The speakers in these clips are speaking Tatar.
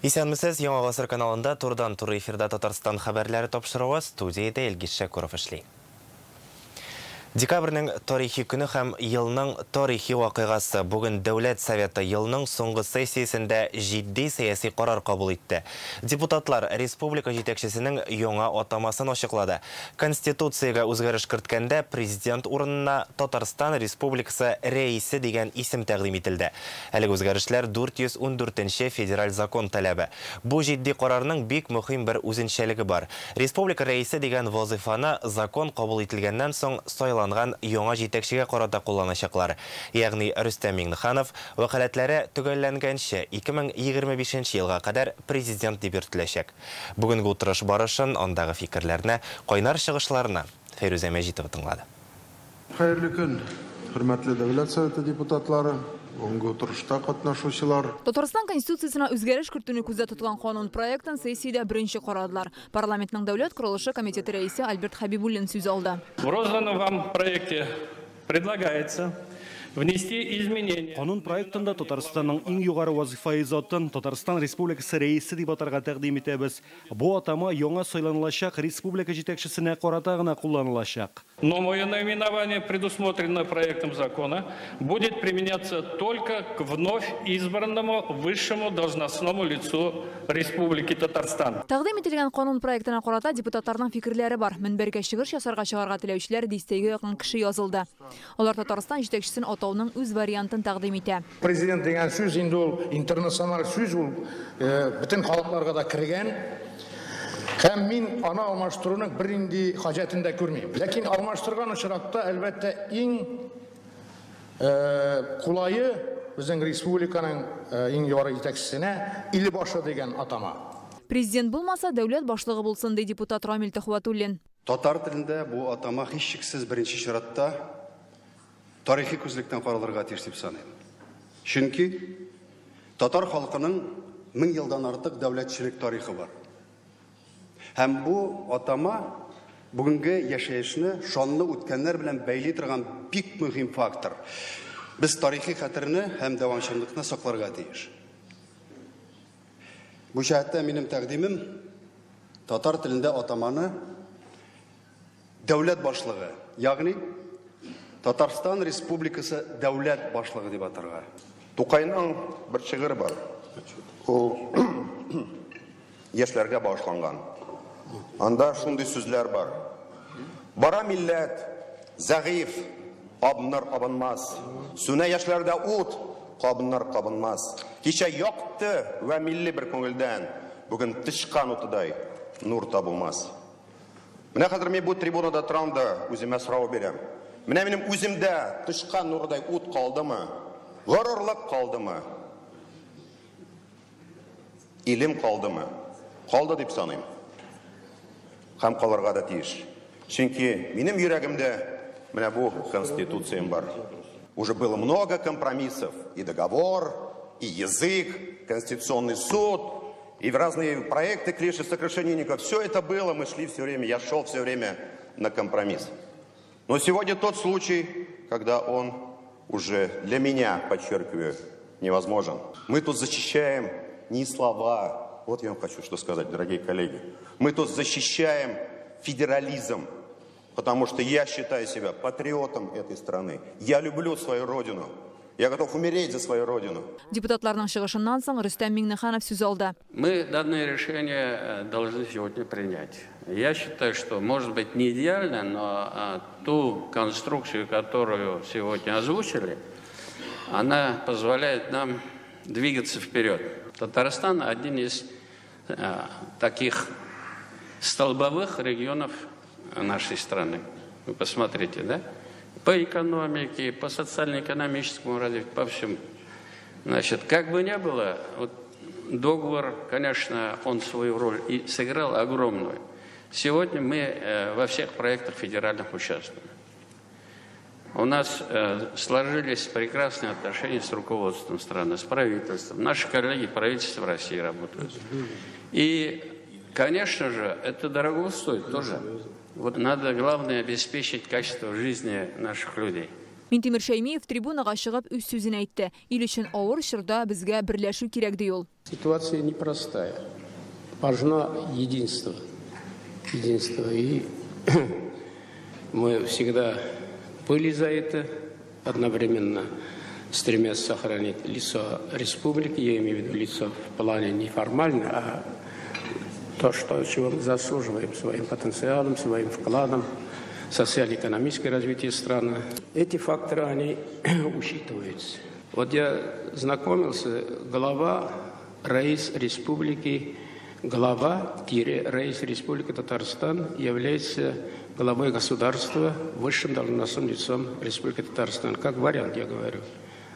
Исәнмесез, Яңа Гасыр каналында турыдан-туры эфирда Татарстан хәбәрләре тапшыруы, студиядә Илгиз Шәкуров эшли. Декабрьнең тарихи көне һәм елның тарихи вакыйгасы. Бүген Дәүләт Советы елның соңгы сессиясендә җитди сәяси карар кабул итте. Депутатлар республика җитәкчесенең яңа атамасын ачыклады. Конституциягә үзгәреш керткәндә президент урынына Татарстан Республикасы Рәисе дигән исем тәкъдим ителде. Әлеге үзгәрешләр 414 федераль закон таләбе. Бу җитди карарның бик мөһим бер үзенчәлеге бар. Республика Рәисе дигән вазыйфаны закон кабул ителгәннән соң сайланган яңа җитәкчегә карата кулланачаклар. Ягъни Рөстәм Миңнеханов вәкаләтләре төгәлләнгәнче 2025 елга кадәр президент дип йөртеләчәк. Бүгенге утырыш барышын, андагы фикерләрне, кайнар чыгышларны Фәйрүзә Мәҗитова тыңлады. Хәерле көн, хөрмәтле Дәүләт Советы депутатлары, бүгенге утырышта катнашучылар. Татарстан Конституциясенә үзгәреш кертүне күздә тоткан канун проектын сессиядә беренче карадылар. Парламентның Дәүләт корылышы комитеты рәисе Альберт Хәбибуллин сүз алды. В розданном вам проекте предлагается внести изменения. Канун проектында Татарстанның иң югары вазифаи затын Татарстан Республикасы Рәисе дип атарга тәкъдим итәбез. Бу атама яңа сайланылачак республика җитәкчесенә карата гына кулланылачак. Новое наименование, предусмотренное проектом закона, будет применяться только к вновь избранному высшему должностному лицу Республики Татарстан. Тәкъдим ителгән канун проектына карата депутатларның фикерләре бар. Мөнбәргә чыгыш ясарга чыгарга теләүчеләр дистәгә якын кеше язылды. Алар Татарстан җитәкчесен атауның үз вариантын тәкъдим итә. Президент дигән сүз инде ул интернациональ сүз, ул бөтен халыкларга да кергән. Һәм мин аны алмаштыруның бернинди хаҗәтен дә күрмим. Ләкин алмаштырган очракта, әлбәттә, иң кулае безнең республиканың иң югары җитәкчесенә ил башы дигән атама. Президент булмаса, дәүләт башлыгы булсын, ди депутат Рамил Төхвәтуллин. Татар телендә бу атама һичшиксез беренче чиратта тарихи күзлектән каралырга тиеш дип саныйм. Чөнки татар халкының 1000 елдан артык дәүләтчелек тарихы бар. Һәм бу атама бүгенге яшәешне шанлы үткәннәр белән бәйли торган бик мөһим фактор. Без тарихи хәтерне һәм дәвамчанлыкны сакларга тиеш. Бу җәһәттә минем тәкъдимем татар телендә атаманы дәүләт башлыгы, ягъни Татарстан Республикасы дәүләт башлыгы дип атарга. Тукайның бер шигыре бар. Ул яшьләргә багышланган. Анда шундый сүзләр бар. Бара милләт, зәгыйф, абнар абынмас. Сүнә яшьләрдә ут, кабыннар кабынмас. Кичә якты вә милли бер күңелдән, бүген тычкан утыдай нур табылмас. Менә хәзер мин бу трибунада торам да үземә сорау бирәм. Менә минем үземдә тычкан нурыдай ут калдымы? Горурлык калдымы? Илем калдымы? Калды дип саныйм. Һәм калырга да тиеш. Чөнки минем йөрәгемдә менә бу конституциям бар. Уже было много компромиссов. И договор, и язык, конституционный суд, и разные проекты клиши сокращенников. Все это было, мы шли все время, я шел все время на компромисс. Но сегодня тот случай, когда он уже для меня, подчеркиваю, невозможен. Мы тут защищаем не слова. Вот я вам хочу что сказать, дорогие коллеги. Мы тут защищаем федерализм, потому что я считаю себя патриотом этой страны. Я люблю свою родину. Я готов умереть за свою родину. Депутатларның чыгышыннан соң Рөстәм Миңнеханов сүз алды. Мы данное решение должны сегодня принять. Я считаю, что, может быть, не идеально, но ту конструкцию, которую сегодня озвучили, она позволяет нам двигаться вперед. Татарстан один из таких столбовых регионов нашей страны. Вы посмотрите, да? По экономике, по социально-экономическому развитию, по всему. Значит, как бы ни было, вот договор, конечно, он свою роль и сыграл огромную. Сегодня мы во всех проектах федеральных участвуем. У нас сложились прекрасные отношения с руководством страны, с правительством. Наши коллеги в правительстве России работают. И, конечно же, это дорого стоит тоже. Вот надо, главное, обеспечить качество жизни наших людей. Минтимер Шәймиев трибунага чыгып үз сүзен әйтте. Ил өчен авыр чорда безгә берләшү кирәк, ди ул. Ситуация непростая. Важно единство. Единство. И мы всегда были за это, одновременно стремясь сохранить лицо республики, я имею в виду лицо в плане не формально, а то, что, чего мы заслуживаем своим потенциалом, своим вкладом в социально-экономическое развитие страны. Эти факторы, они учитываются. Вот я знакомился, глава Раис Республики, глава-Раис Республики Татарстан является главой государства, высшим должностным лицом Республики Татарстан. Как вариант, я говорю,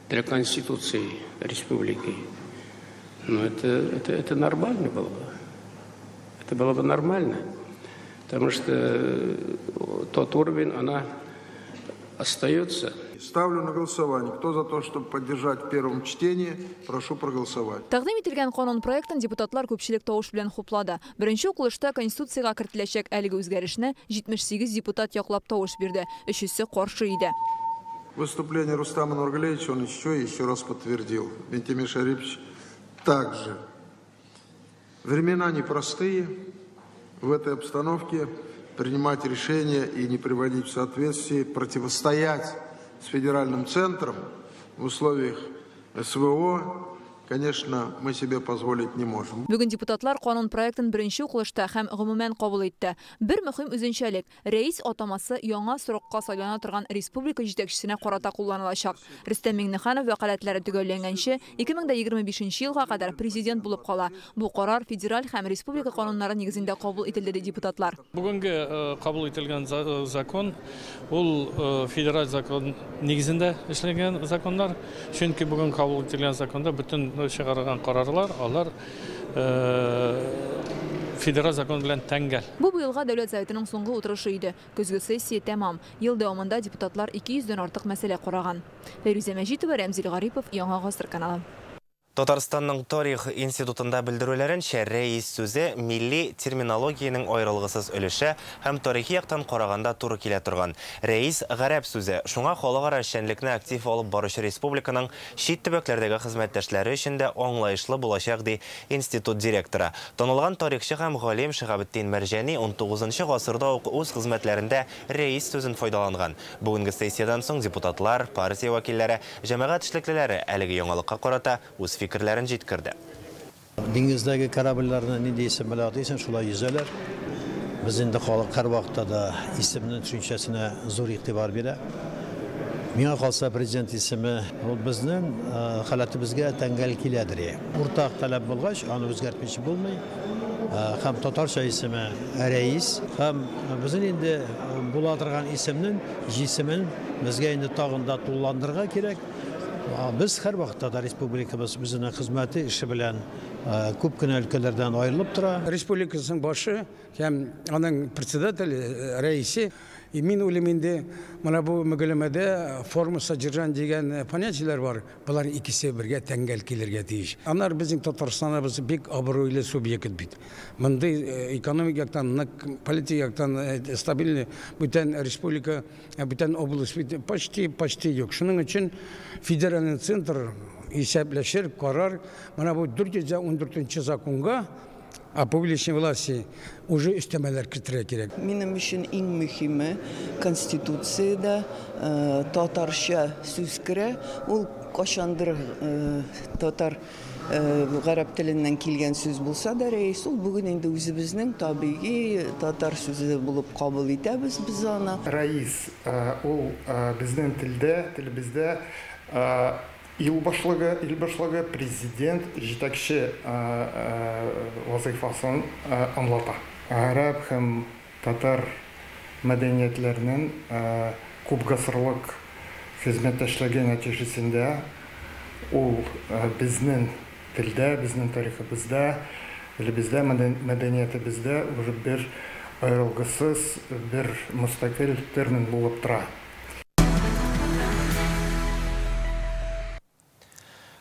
для Конституции Республики. Но это нормально было бы. Это было бы нормально, потому что тот уровень, она остается. Ставлю на голосование. Кто за то, чтобы поддержать в первом чтении, прошу проголосовать. Тәкъдим ителгән канун проектын депутатлар күпчелек тавыш белән хуплады. Беренче укылышта Конституциягә кертеләчәк әлеге үзгәрешне 78 депутат яклап тавыш бирде, өчесе каршы иде. Выступление Рустама Нургалиевича он еще раз подтвердил. Минтимер Шарипович также. Времена непростые. В этой обстановке принимать решения и не приводить в соответствие, противостоять с федеральным центром в условиях СВО, конечно, мы себе позволить не можем. Бүген депутатлар канун проектын беренче укылышта һәм гомумән кабул итте. Бер мөһим үзенчәлек: рәис атамасы яңа срокка сайлана торган республика җитәкчесенә карата кулланылачак. Рөстәм Миңнеханов вәкаләтләре төгәлләнгәнче 2025 елга кадәр президент булып кала. Бу карар федераль һәм республика кануннары нигезендә кабул ителде, ди депутатлар. Бүгенге кабул ителгән закон ул федераль закон нигезендә эшләнгән законнар, чөнки бүген кабул ителгән законда бөтен чыгарылган карарлар, алар федераль закон белән тәңгәл. Бу быелга Дәүләт Советының соңгы утырышы иде. Көзге сессия тәмам. Ел дәвамында депутатлар 200дән артык мәсьәлә караган. Фәйрүзә Мәҗитова, Рәмзил Гарипов, Яңа Гасыр каналы. Татарстанның тарих институтында белдерүләренчә, рәис сүзе милли терминологиянең аерылгысыз өлеше һәм тарихи яктан караганда туры килә торган. Рәис гарәп сүзе, шуңа халыкара эшчәнлекне актив алып баручы республиканың чит төбәкләрдәге хезмәттәшләре өчен дә аңлаешлы булачак, ди институт директоры. Танылган тарихчы һәм галим Шиһабетдин Мәрҗани 19 гасырда ук үз хезмәтләрендә рәис сүзен файдаланган. Бүгенге сессиядән соң депутатлар, партия вәкилләре, җәмәгать эшлеклеләре әлеге яңалыкка карата үз фикерләрен җиткерде. Диңгездәге корабльләрне нинди исем белән атыйсың, шулай йөзәләр. Без инде халык һәрвакытта да исемнең төшенчәсенә зур игътибар бирә. Миңа калса, президент исеме ул безнең халәтебезгә тәңгәл киләдер. Уртак таләп булгач, аны үзгәртмичә булмый. Һәм татарча исеме рәис, һәм безнең инде була торган исемнең җисемен безгә инде тагын да тулыландырырга кирәк. Без һәр вакытта да республикабыз үзенең хезмәте эше белән күп кенә өлкәләрдән аерылып тора. Республикасының башы һәм аның председателе, рәисе, мин уйлыйм инде, менә бу мөгәләмәдә форма содержания дигән понятиеләр бар. Болар икесе бергә тәңгәл килергә тиеш. Аннары безнең Татарстаныбыз бик абруйлы субъект бит. Мондый экономик яктан, нык политик яктан стабильный бүтән республика, бүтән область бит почти юк. Шуның өчен федеральный центр исәпләшер, карар. Менә бу 414 законга о публичной власти уже өстәмәләр кертергә кирәк. Минем өчен иң мөһиме Конституциядә татарча сүз керә. Ул кайчандыр татар гарәп теленнән килгән сүз булса да, рәис, ул бүген инде үзебезнең табигый татар сүзе булып кабул итәбез без аны. Рәис ул безнең телдә, телебездә ил башлыгы, президент, җитәкче вазыйфасын аңлата. Гарәп һәм татар мәдәниятләренең күп гасырлык хезмәттәшлеге нәтиҗәсендә ул безнең телдә, безнең тарихыбызда, телебездә, мәдәниятебездә уже бер аерылгысыз, бер мөстәкыйль термин булып тора.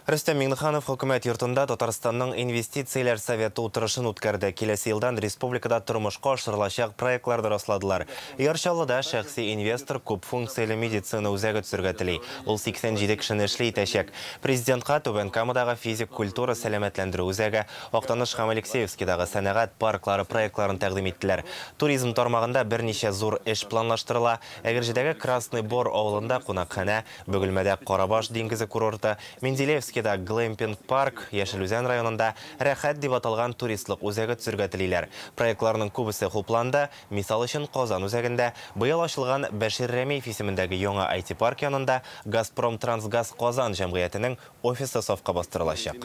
Рөстәм Миңнеханов хөкүмәт йортында Татарстанның инвестицияләр советы утырышын үткәрде. Киләсе елдан республикада тормышка ашырылачак проектларны расладылар. Яр Чаллыда шәхси инвестор күп функцияле медицина үзәге төзергә тели. Ул 87 кешене эшле итәчәк. Президентка Түбән Камадагы физик культура сәламәтләндерү үзәге, Актаныш һәм Алексеевскидагы сәнәгать парклары проектларын тәкъдим иттеләр. Туризм тармагында берничә зур эш планлаштырыла. Әгерҗедәге Красный Бор авылында кунакханә, Бөгелмәдә Карабаш диңгезе курорты, Менделеевскида глэмпинг парк, Яшел Үзән районында Рәхәт дип аталган туристлык үзәге төзергә телиләр. Проектларның күбесе хупланды. Мисал өчен, Казан үзәгендә быел ачылган Бәшир Рәмиев исемендәге яңа IT-парк янында Газпром Трансгаз Казан җәмгыятенең офисы сафка бастырылачак.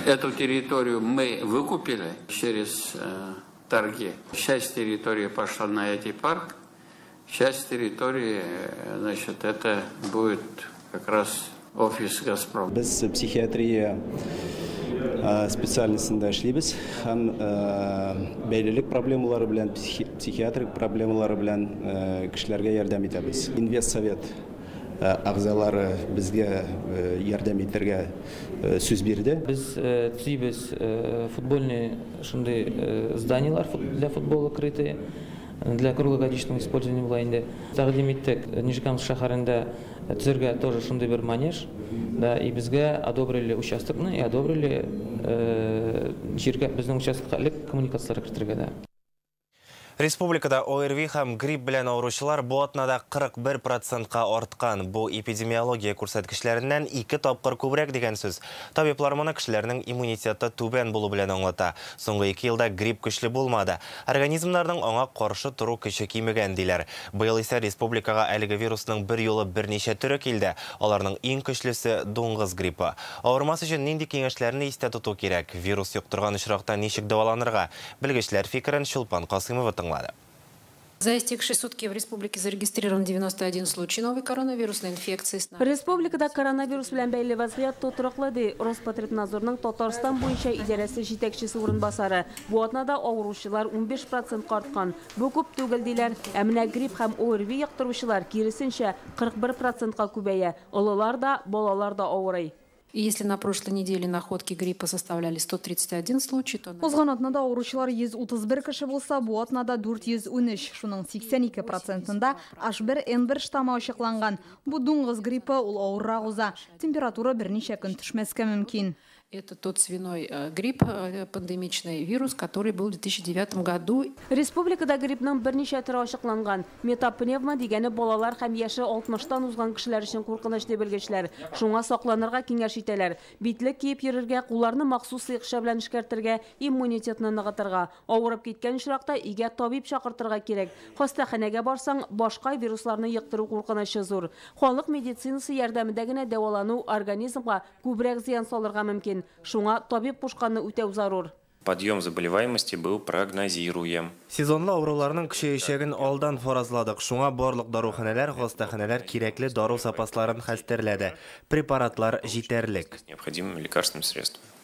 Эту территорию мы выкупили через торги. Часть территории пошла на IT-парк, часть территории, значит, это будет как раз офис «Газпром». Без психиатрия специальностында эшлибез һәм бәйлелек проблемалары белән, психиатрик проблемалары белән кешеләргә ярдәм итәбез. Инвестсовет әгъзалары безгә ярдәм итәргә сүз бирде. Без төзибез футбольный шундый зданиелар для футбола крытые, для круглогодичного использования була инде. Тәкъдим иттек Нижегородск шәһәрендә төзергә тоже шундый бер манеж, да, и безгә одобрили участокны, и одобрили җиргә безнең участокка элек коммуникацияләр кертергә дә. Республикада ОРВИ һәм грипп белән авыручылар бу атнада 41%-ка арткан. Бу эпидемиология күрсәткечләреннән 2 тапкыр күбрәк дигән сүз. Табиблар моны кешеләрнең иммунитеты түбән булу белән аңлата. Соңгы 2 елда грипп көчле булмады. Организмнарның аңа каршы тору көче кимегән диләр. Быел исә республикага әлеге вирусның бер юлы берничә төре килде. Аларның иң көчлесе дуңгыз гриппы. Авырмас өчен нинди киңәшләрне истә тоту кирәк? Вирус йоктырган очракта ничек дәваланырга? Белгечләр фикерен Чулпан Касыймова тыңлады. За истекшие сутки в республике зарегистрирован 91 случай новой коронавирусной инфекции. Республикада коронавирус белән бәйле вазгыять тотрыклы, ди Роспотребнадзорның Татарстан буенча идарәсе җитәкчесе урынбасары. Бу атнада авыручылар 15% арткан. Бу күп түгел диләр. Ә менә грипп һәм ОРВИ йоктыручылар киресенчә 41%-ка күбәя. Олылар да, балалар да авырый. И если на прошлой неделе находки гриппа составляли 131 случай, то... Узган атнада авыручылар 131 кеше булса, бу атнада 413. Шуның 82%-ында H1N1 штаммы ачыкланган. Бу дуңгыз гриппы, ул авыррак уза. Температура берничә көн төшмәскә мөмкин. Это тот свиной грипп, пандемичный вирус, который был в 2009 году. Республикада гриппның берничә төре ачыкланган. Метапневма дигәне балалар һәм яше 60-тан узган кешеләр өчен куркыныч дип белгечләр. Шуңа сакланырга киңәш итәләр. Битлек киеп йөрергә, кулларны махсус сыекча белән эшкәртергә, иммунитетны ныгытырга. Авырып киткән очракта өйгә табиб чакыртырга кирәк. Хастаханәгә барсаң, башка вирусларны йоктыру куркынычы зур. Халык медицинасы ярдәмендә генә дәвалану организмга күбрәк зыян салырга мөмкин. Шуңа табиб кушканны үтәү зарур. Подъем заболеваемости был прогнозируем. Сезонлы авыруларның көчәячәген алдан фаразладык. Шуңа барлык даруханәләр, хастаханәләр кирәкле дару запасларын хәстәрләде. Препаратлар җитәрлек. Необходимыми лекарственными средствами.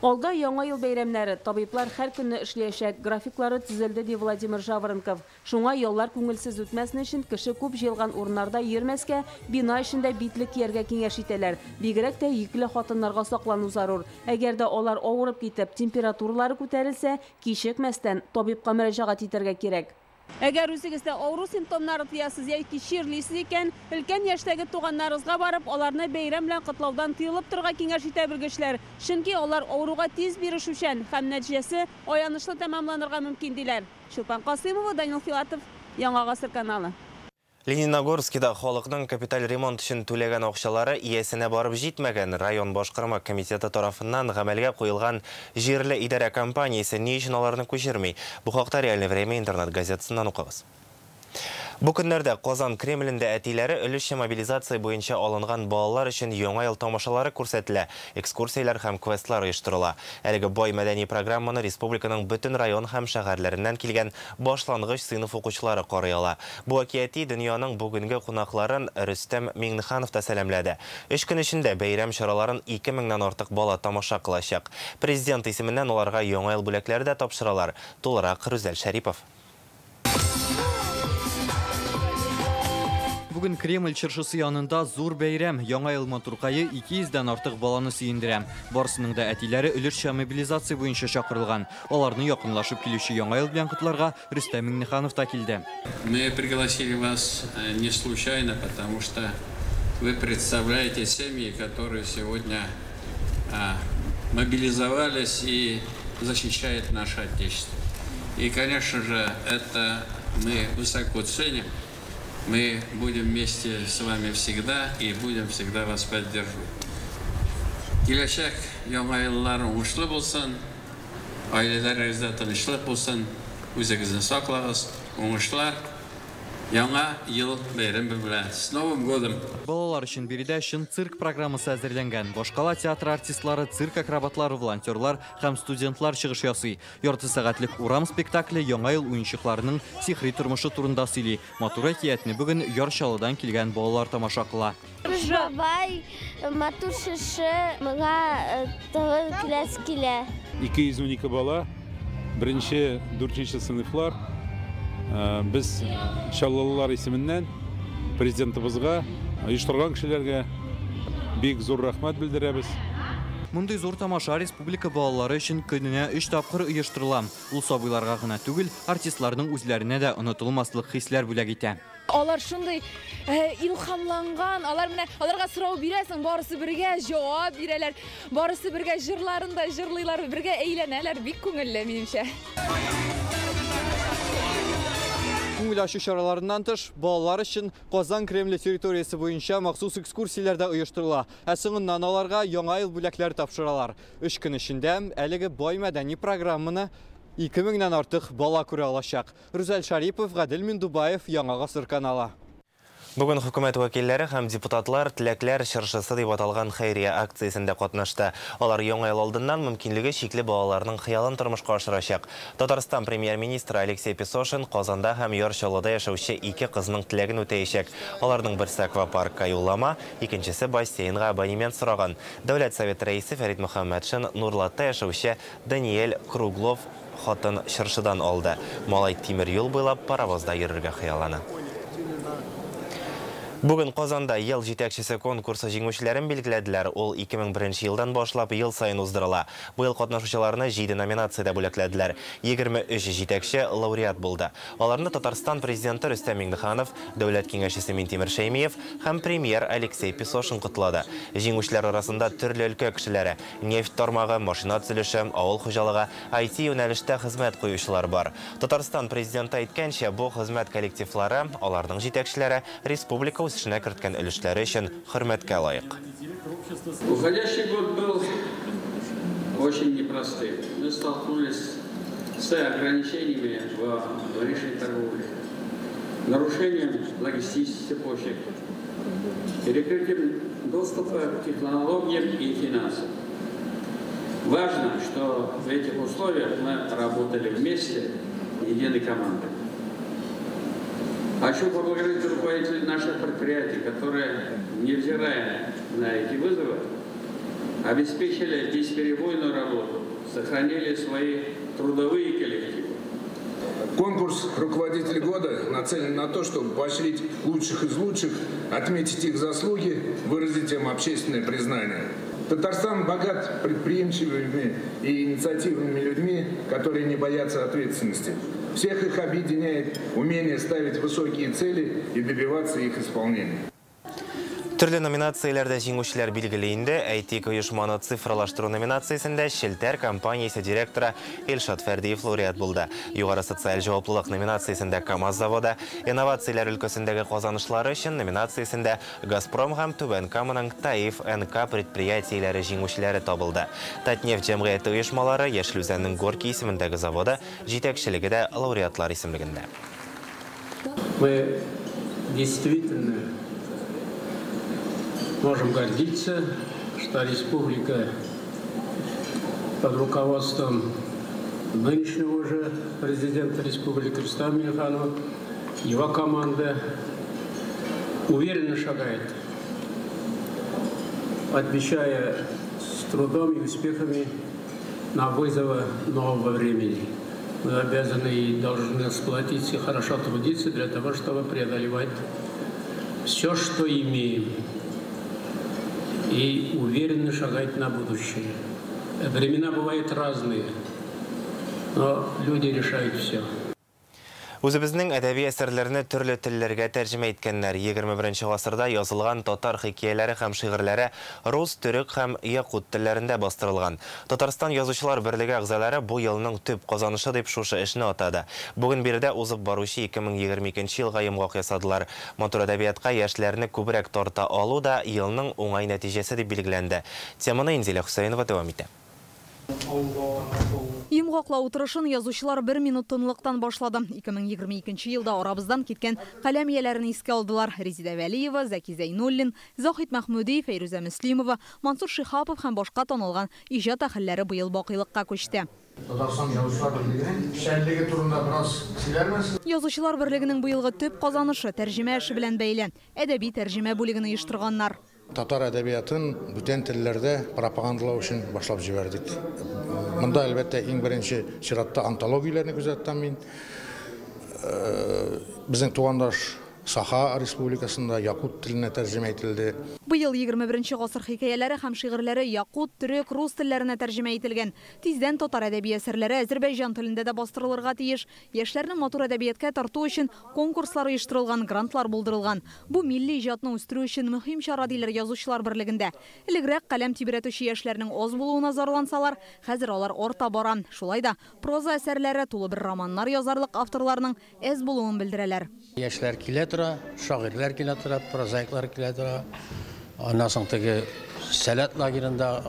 Алда яңа ел бәйрәмнәре. Табиблар һәр көнне эшләячәк. Графиклары төзелде, ди Владимир Жаворонков. Шуңа яллар күңелсез үтмәсен өчен кеше күп җыелган урыннарда йөрмәскә, бина эчендә битлек кияргә киңәш итәләр. Бигрәк тә йөкле хатыннарга саклану зарур. Әгәр дә алар авырып китеп, температуралары күтәрелсә, кичекмәстән табибка мөрәҗәгать итәргә кирәк. Әгәр үзегездә авыру симптомнары тоясыз яки чирлисез икән, өлкән яшьтәге туганнарыгызга барып, аларны бәйрәм белән котлаудан тыелып торырга киңәш итә белгечләр. Чөнки алар авыруга тиз бирешүчән һәм нәтиҗәсе аянычлы тәмамланырга мөмкин диләр. Чулпан Касыймова, Данил Филатов, Яңа Гасыр каналы. Лениногорскида халыкның капиталь ремонт өчен түләгән акчалары иясенә барып җитмәгән. Район башкарма комитеты тарафыннан гамәлгә куелган җирле идарә компаниясе ни өчен аларны күчерми? Бу хакта Реальное время интернет газетасыннан укыгыз. Бу көннәрдә Казан Кремлендә әтиләре өлешчә мобилизация буенча алынган балалар өчен яңа ел тамашалары күрсәтелә, экскурсияләр һәм квестлар оештырыла. Әлеге бай мәдәни программаны республиканың бөтен район һәм шәһәрләреннән килгән башлангыч сыйныф укучылары карый ала. Бу әкияти дөньяның бүгенге кунакларын Рөстәм Миңнеханов та сәламләде. 3 көн эчендә бәйрәм чараларын 2000-нән артык бала тамаша кылачак. Президент исеменнән аларга яңа ел бүләкләре дә тапшыралар. Тулырак Рүзәл Шәрипов. Бүген Кремль чыршысы янында зур бәйрәм. Яңа ел матуркае 200дән артык баланы сөендерә. Барысының да әтиләре өлешчә мобилизация буенча чакырылган. Аларны якынлашып килүче Яңа ел белән котларга Рөстәм Миңнеханов та килде. Мы пригласили вас не случайно, потому что вы представляете семьи, которые сегодня мобилизовались и защищают наше Отечество. И, конечно же, это мы высоко ценим. Мы будем вместе с вами всегда и будем всегда вас поддерживать. Киләчәк яңа еллар уңышлы булсын, гаиләләрегездә тынычлык булсын, үзегезне саклагыз, уңышлар. Яңа ел бәйрәме белән. С Новым годом! Балалар өчен биредә чын цирк программасы әзерләнгән. Башкала театр артистлары, цирк акробатлары, волонтерлар һәм студентлар чыгыш ясый. Ярты сәгатьлек урам спектакле Яңа ел уенчыкларының сихри тормышы турында сөйли. Матур әкиятне бүген Яр Чаллыдан килгән балалар тамаша кыла. Кыш бабай, матур чыршы, моңа тагын киләсе килә. 212 бала, беренче, дүртенче сыйныфлар. Без Чаллылылар исеменнән президентыбызга, оештырган кешеләргә бик зур рәхмәт белдерәбез. Мондый зур тамаша республика балалары өчен көненә 3 тапкыр оештырыла. Ул сабыйларга гына түгел, артистларның үзләренә дә онытылмаслык хисләр бүләк итә. Алар шундый илһамланган, алар менә аларга сорау бирәсең, барысы бергә җавап бирәләр, барысы бергә җырларын да җырлыйлар, бергә әйләнәләр, бик күңелле минемчә. Күңел ачу чараларыннан тыш, балалар өчен Казан Кремле территориясе буенча махсус экскурсияләр дә оештырыла. Ә соңыннан аларга яңа ел бүләкләре тапшыралар. 3 көн эчендә әлеге бай мәдәни программаны 2000-нән артык бала күрә алачак. Рүзәл Шарипов, Гадел Миндубаев, Яңа Гасыр каналы. Бүген хөкүмәт вәкилләре һәм депутатлар Теләкләр чыршысы дип аталган хәйрия акциясендә катнашты. Алар яңа ел алдыннан мөмкинлеге чикле балаларның хыялын тормышка ашырачак. Татарстан премьер-министры Алексей Песошин Казанда һәм Яр Чаллыда яшәүче ике кызның теләген үтәячәк. Аларның берсе аквапаркка юллама, икенчесе бассейнга абонемент сораган. Дәүләт Советы рәисе Фәрит Мөхәммәтшин Нурлатта яшәүче Даниэль Круглов хатын чыршыдан алды. Малай тимер юл буйлап паровозда йөрергә хыяллана. Бүген Казанда ел җитәкчесе конкурсы җиңүчеләрен билгеләделәр. Ул 2001 елдан башлап ел саен уздырыла. Быел катнашучыларны 7 номинациядә бүләкләделәр. 23 җитәкче лауреат булды. Аларны Татарстан президенты Рөстәм Миңнеханов, Дәүләт киңәшчесе Минтимер Шәймиев һәм премьер Алексей Песошин котлады. Җиңүчеләр арасында төрле өлкә кешеләре, нефть тармагы, машина төзелеше, авыл хуҗалыгы, IT юнәлештә хезмәт куючылар бар. Татарстан президенты әйткәнчә, бу хезмәт коллективлары, аларның җитәкчеләре республика үсешенә керткән өлешләре өчен хөрмәткә лаек. Уходящий год был очень непростым. Мы столкнулись с ограничениями во внешней торговле, нарушением логистических цепочек, перекрытием доступа к технологиям и финансам. Важно, что в этих условиях мы работали вместе, единой командой. Хочу поблагодарить руководителей наших предприятий, которые, невзирая на эти вызовы, обеспечили бесперебойную работу, сохранили свои трудовые коллективы. Конкурс «Руководитель года» нацелен на то, чтобы поощрить лучших из лучших, отметить их заслуги, выразить им общественное признание. Татарстан богат предприимчивыми и инициативными людьми, которые не боятся ответственности. Всех их объединяет умение ставить высокие цели и добиваться их исполнения. Төрле номинацияләрдә җиңүчеләр билгеле инде. Әйтик, оешманы цифрлаштыру номинациясендә Челтәр компаниясе директоры Илшат Фәрдиев лауреат булды. Югары социаль җаваплылык номинациясендә КАМАЗ заводы, инновацияләр өлкәсендәге казанышлары өчен номинациясендә Газпром һәм Түбән Каманың Таиф НК предприятиеләре җиңүчеләре табылды. Татнефть җәмгыяте оешмалары Яшел Үзәннең Горький исемендәге заводы җитәкчелеге дә лауреатлар исемлегендә. Мы действительно можем гордиться, что республика под руководством нынешнего уже президента республики Рустама Минниханова, его команда уверенно шагает, отвечая с трудом и успехами на вызовы нового времени. Мы обязаны и должны сплотиться и хорошо трудиться для того, чтобы преодолевать все, что имеем, и уверенно шагать на будущее. Времена бывают разные, но люди решают все. Үзебезнең әдәби әсәрләрне төрле телләргә тәрҗемә иткәннәр. 21 гасырда язылган татар хикәяләре һәм шигырьләре рус, төрек һәм якут телләрендә бастырылган. Татарстан Язучылар берлеге әгъзалары бу елның төп казанышы дип шушы эшне атады. Бүген биредә узып баручы 2022 елга йомгак ясадылар. Матур әдәбиятка яшьләрне күбрәк тарта алу да елның уңай нәтиҗәсе дип билгеләнде. Теманы Инзилә Хөсәенова дәвам итә. Йомгаклау утырышын язучылар бер минут тынлыктан башлады. 2022 елда арабыздан киткән каләм ияләрен искә алдылар. Резеда Вәлиева, Зәки Зәйнуллин, Заһид Мәхмүди, Фәйрүзә Мөслимова, Мансур Шиһапов һәм башка танылган иҗат әһелләре быел бакыйлыкка күчте. Татарстан Язучылар берлегенең эшчәнлеге турында бераз сөйләрмесез? Язучылар берлегенең быелгы төп казанышы тәрҗемә эше белән бәйле. Әдәби тәрҗемә бүлеген оештырганнар. Татар әдәбиятын бүтән телләрдә пропагандалау өчен башлап җибәрдек. Монда әлбәттә иң беренче чиратта антологияләрне күзәттем мин. Безнең тугандаш Саха республикасында якут теленә тәрҗемә ителде. Быел 21 гасыр хикәяләре һәм шигырьләре якут, төрек, рус телләренә тәрҗемә ителгән. Тиздән татар әдәби әсәрләре Азәрбайҗан телендә дә бастырылырга тиеш. Яшьләрне матур әдәбиятка тарту өчен конкурслар оештырылган, грантлар булдырылган. Бу милли иҗатны үстерү өчен мөһим чара диләр Язучылар берлегендә. Элегрәк каләм тибрәтүче яшьләрнең аз булуына зарлансалар, хәзер алар арта бара. Шулай да проза әсәрләре, тулы бер романнар язарлык авторларның әз булуын белдерәләр. Яшьләр килә тора, шагыйрьләр килә тора, прозаиклар килә тора. Аннан соң теге Сәләт лагерында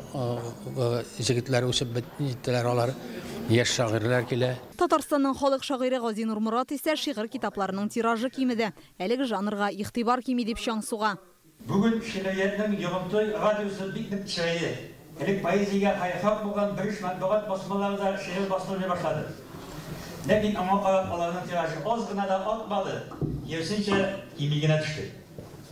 җегетләр үсеп җиттеләр, алар яшь шагыйрьләр килә. Татарстанның халык шагыйре Газинур Морат исә шигырь китапларының тиражы кимеде. Әлеге жанрга игътибар кими дип чаң суга. Бүген шигъриятнең йогынты радиусы бик нык кечерәйде. Элек поэзиягә хәйрхак булган бериш матбугат басмалары да шигырь бастырмый башлады. Ләкин аңа карап аларның тиражы аз гына да артмады, киресенчә кими генә төште.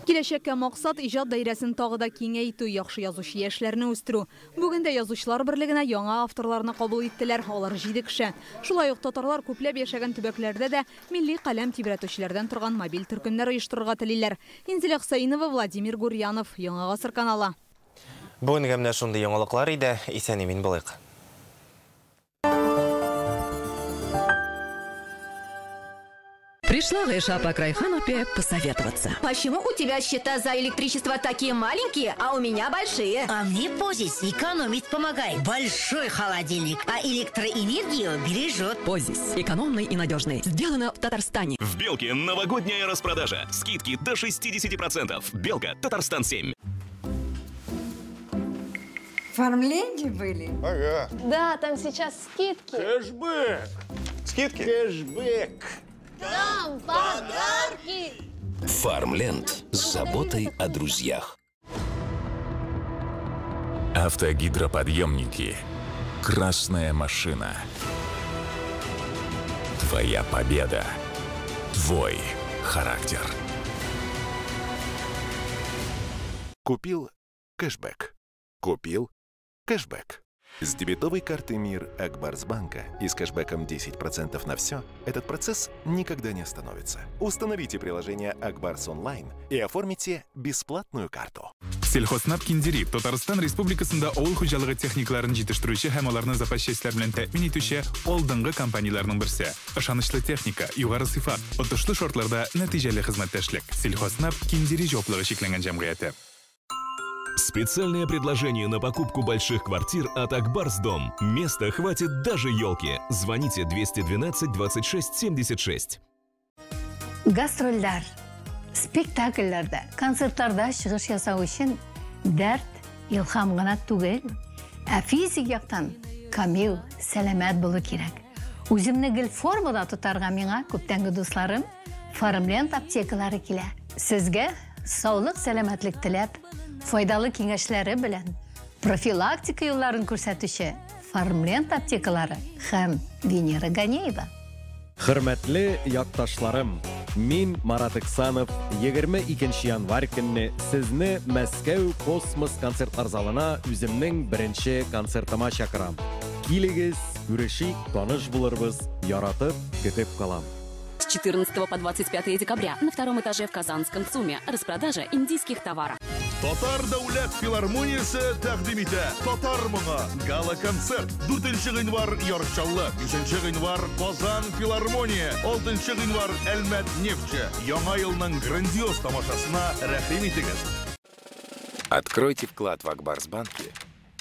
Киләчәккә максат иҗат даирәсен тагы да киңәйтү, яхшы язучы яшьләрне үстерү. Бүген дә Язучылар берлегенә яңа авторларны кабул иттеләр, алар 7 кеше. Шулай ук татарлар күпләп яшәгән төбәкләрдә дә милли каләм тибрәтүчеләрдән торган мобиль төркемнәр оештырырга телиләр. Инзилә Хөсәенова, Владимир Гурьянов, Яңа Гасыр каналы. Бүгенгә менә шундый яңалыклар иде. Исән-имин булыйк. Пришла Гайша по Крайханупе посоветоваться. Почему у тебя счета за электричество такие маленькие, а у меня большие? А мне Позис экономить помогает. Большой холодильник, а электроэнергию бережет. Позис. Экономный и надежный. Сделано в Татарстане. В Белке новогодняя распродажа. Скидки до 60%. Белка, Татарстан 7. В Фармленде были? Ага. Да, там сейчас скидки. Кэшбэк. Скидки? Кэшбэк. Там подарки! Фармленд. С заботой о друзьях. Автогидроподъемники. Красная машина. Твоя победа. Твой характер. Купил кэшбэк. Купил кэшбэк. С дебетовой карты МИР Акбарсбанка и с кэшбэком 10% на все этот процесс никогда не остановится. Установите приложение Акбарс Онлайн и оформите бесплатную карту. Сельхознаб Киндери Татарстан Республикасында авыл хуҗалыгы техникаларын җитештерүче һәм аларны запас частьләр белән тәэмин итүче алдынгы компанияләрнең берсе. Ышанычлы техника, югары сыйфат, отышлы шартларда нәтиҗәле хезмәттәшлек. Сельхознаб Киндери җаваплылыгы чикләнгән җәмгыяте. Специальное предложение на покупку больших квартир от Акбарс Дом. Места хватит даже елки. Звоните 212 26 76. Гастрольләр, спектакльләрдә, концертларда чыгыш ясау өчен дәрт, илһам гына түгел, ә физик яктан камил, сәламәт булу кирәк. Үземне гел формада тотарга миңа күптәнге дусларым Фармленд аптекалары килә. Сезгә саулык, сәламәтлек теләп, файдалы киңәшләре белән профилактика юлларын күрсәтүче Фармленд аптекалары һәм Венера Ганеева. Хөрмәтле якташларым, мин Марат Иксанов 22 январь көнне сезне Мәскәү космос концертлар залына үземнең беренче концертыма чакырам. Килегез, күрешик, таныш булырбыз, яратып, көтеп калам. 14 по 25 декабря на втором этаже в Казанском ЦУМе. Распродажа индийских товаров. Татар дәүләт филармониясе тәкъдим итә Татар моңы гала-концерт. 4 гыйнвар Яр Чаллы, 5 гыйнвар Казан филармония, 6 гыйнвар Әлмәт нефтче. Яңа елның грандиоз тамашасына рәхим итегез. Откройте вклад в Ак Барс Банке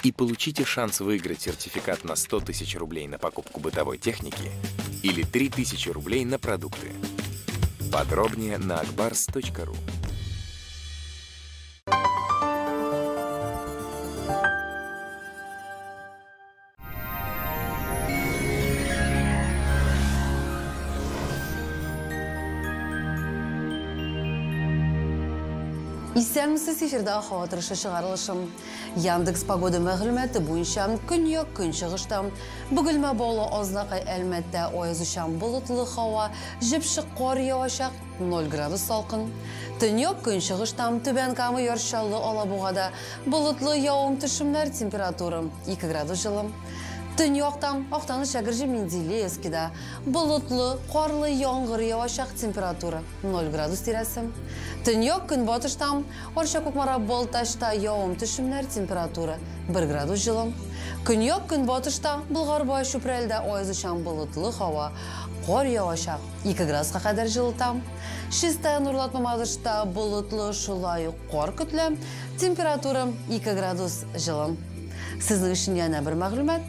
и получите шанс выиграть сертификат на 100 тысяч рублей на покупку бытовой техники или 3000 рублей на продукты. Подробнее на akbars.ru. Исәнмесез, эфирда һава торышы чыгарылышым. Яндекс погода мәгълүматы буенча көньяк көнчыгышта Бөгелмә, Баулы, Азнакай, Әлмәттә аязучан болытлы һава, җепшек кар явачак, 0 градус салкын. Төньяк көнчыгышта Түбән Кама, Яр Чаллы, Алабугада болытлы явым-төшемнәр, температура 2 градус җылы. Төньяктан Актаныш, Әгерҗе, Менделеевскида болытлы, карлы яңгыр явачак, температура 0 градус тирәсе. Төньяк көнбатыштан Арча, Кукмара, Балтачта явым-төшемнәр, температура 1 градус җылы. Көньяк көнбатышта Болгар, Бай, Чүпрәлдә аязучан болытлы һава, кар явачак, 2 градуска кадәр җылыта. Чистай, Нурлат, Мамадышта болытлы, шулай ук кар көтелә, температура 2 градус җылы. Сезнең өчен янә бер мәгълүмат.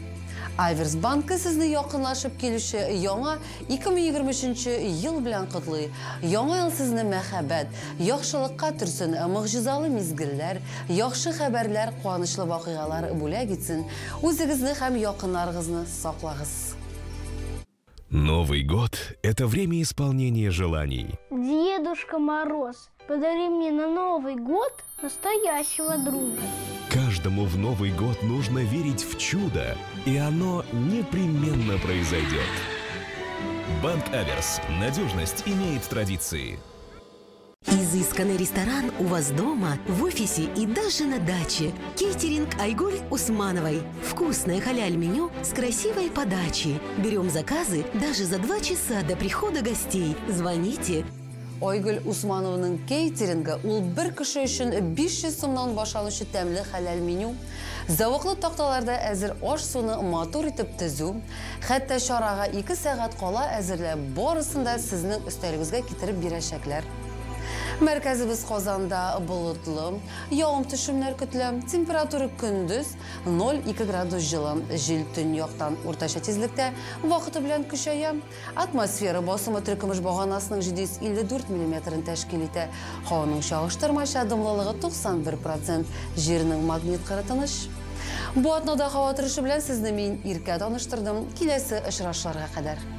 Аверс банкы сезне якынлашып килүче яңа 2023 ел белән котлый. Яңа ел сезне мәхәббәт, яхшылыкка төрсен, могҗизалы мизгелләр, яхшы хәбәрләр, куанычлы вакыйгалар бүләк итсен. Үзегезне һәм якыннарыгызны саклагыз. Новый год – это время исполнения желаний. Дедушка Мороз, подари мне на Новый год настоящего друга. Каждому в Новый год нужно верить в чудо, и оно непременно произойдет. Банк Аверс. Надежность имеет традиции. Изысканный ресторан у вас дома, в офисе и даже на даче. Кейтеринг Айгуль Усмановой. Вкусное халяль-меню с красивой подачей. Берем заказы даже за 2 часа до прихода гостей. Звоните. Айгөл Усманованың кейтерингы ул бер кеше өчен 500 сумнан башланучы тәмле хәләл меню. Зәвыклы такталарда әзер аш-суны матур итеп төзү, хәтта чарага 2 сәгать кала әзерләп, барысын да сезнең өстәлегезгә китереп бирәчәкләр. Мәркәзебез Казанда болытлы, явым-төшемнәр көтелә. Температура көндез 0,2 градус җылы. Җил төньяктан уртача тизлектә вакыты белән көчәя. Атмосфера басымы теркөмеш баганасының 754 миллиметрын тәшкил итә. Һаваның чагыштырмача дымлылыгы 91%. Җирнең магнит кыры тыныч. Бу атнада һава торышы белән сезне мин Иркә таныштырдым. Киләсе очрашуларга кадәр.